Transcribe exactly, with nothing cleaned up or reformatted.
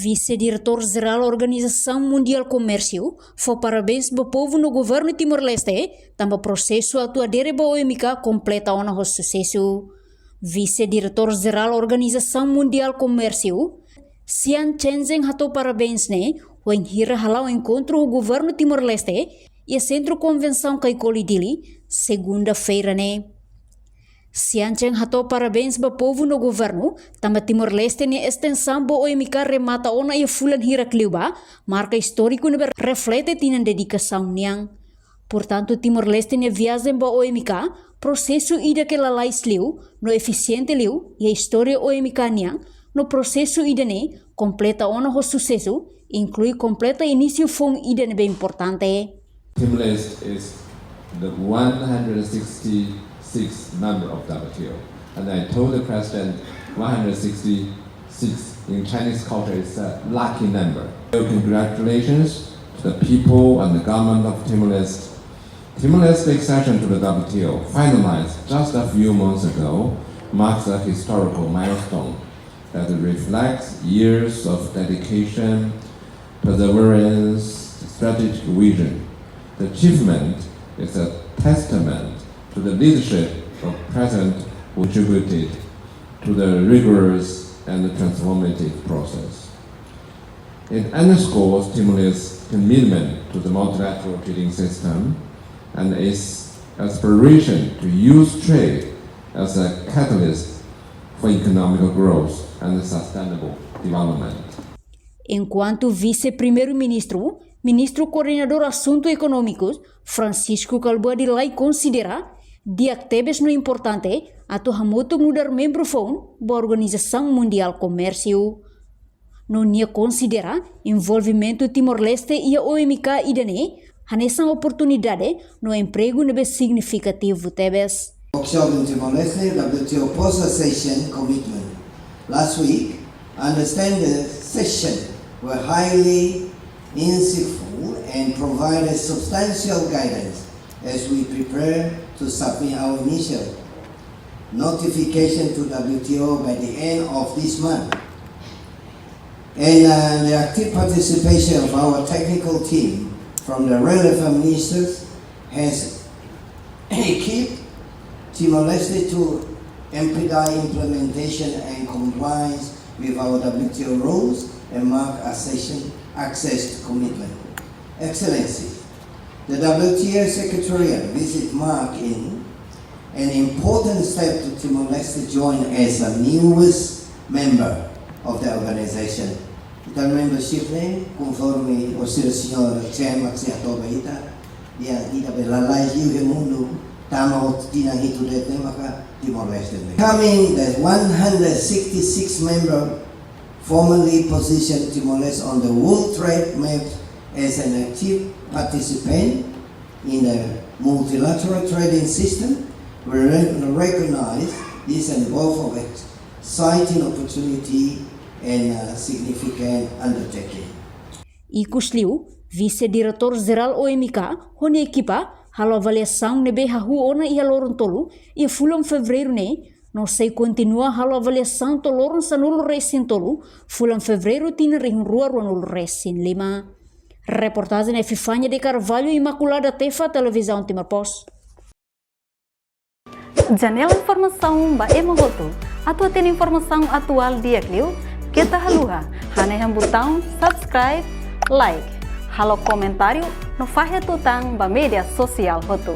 Vise-Diretór Jerál Organizasaun Mundiál Komérsiu fó parabéns ba povu no governu Timor-Leste, tanba prosesu atu adere ba O M K kompleta ona ho susesu. Vise-Diretór Jerál Organizasaun Mundiál Komérsiu, Xian Chenzhen hato'o parabéns ne'e wainhira hala'o enkontru ho governu Timor-Leste iha Sentru Konvensaun Caicoli Dili, segunda-feira ne'e. Xian Chenzhen hato'o parabéns ba povu no governu, tanba Timor-Leste nia estensaun ba O M K remata ona iha fulan hirak liubá, marka istóriku ne'ebé reflete tinan dedikasaun nian. Portantu, Timor-Leste nia viajen ba O M K, prosesu ida ke lalais liu, no efisiente liu, iha istória O M K nian, no prosesu ida-ne'e, kompleta ona ho susesu, inklui kompleta inísiu foun ida ne'ebé importante. Timor-Leste is the one hundred sixty-sixth member of W T O. And I told the president, one hundred sixty-six in Chinese culture is a lucky number. So congratulations to the people and the government of Timor-Leste. Timor-Leste's accession to the W T O, finalized just a few months ago, marks a historical milestone that reflects years of dedication, perseverance, strategic vision. The achievement is a testament to the leadership of President who contributed to the rigorous and transformative process. It underscores Timor-Leste's commitment to the multilateral trading system and its aspiration to use trade as a catalyst for economic growth and sustainable development. Enkuantu Vise-Primeiru-Ministru, Ministru Koordenadór Asuntu Ekonómikus, Francisco Kalbuadi Lay konsidera di'ak tebes no importante atu hamutuk nu'udar membru foun ba Organizasaun Mundiál Komérsiu. No nia konsidera envolvimentu Timor-Leste iha O M K ida-ne'e hanesan oportunidade no empregu ne'ebé signifikativu tebes. Workshop in Timor-Leste, W T O post-accession commitment. Last week, I understand the session were highly insightful and provided substantial guidance as we prepare to submit our initial notification to W T O by the end of this month. And uh, the active participation of our technical team from the relevant ministers has equipped Timor-Leste to expedite implementation and compliance with our W T O rules and mark accession, access commitment. Excellency, the W T O Secretariat visit mark in an important step to Timor-Leste join as a newest member of the organization. Ita membership ne'e, konforme o señór Chairman sei hato'o ba ita, nia ida be lalais liu iha mundu, tama hotu tinan hitu de'it ne'e maka Timor-Leste ne'e. Coming the one hundred sixty-six member formally position Timor-Leste on the world trade map as an active participant in the multilateral trading system. We re-, recognize this and both of exciting opportunity and uh, significant undertaking. Ikusliu, Vise-Diretór Jerál O M K ho nia ekipa halo avaliasaun ne'ebé hahú ona iha loron tolu iha fulan Fevereiru ne'e, no sei kontinua halo avaliasaun to'o loron sanulu-resin-tolu fulan Fevereiru tinan rihun rua ruanulu-resin-lima. Reportajen Epifania de Carvalho, Imaculada Tefa, Televizaun Timor Post. Janela informasaun ba ema hotu. Atu hatene informasaun atuál di'ak liu, keta haluha hanehan butaun subscribe, like, halo komentáriu no fahe tutan ba média sosiál hotu.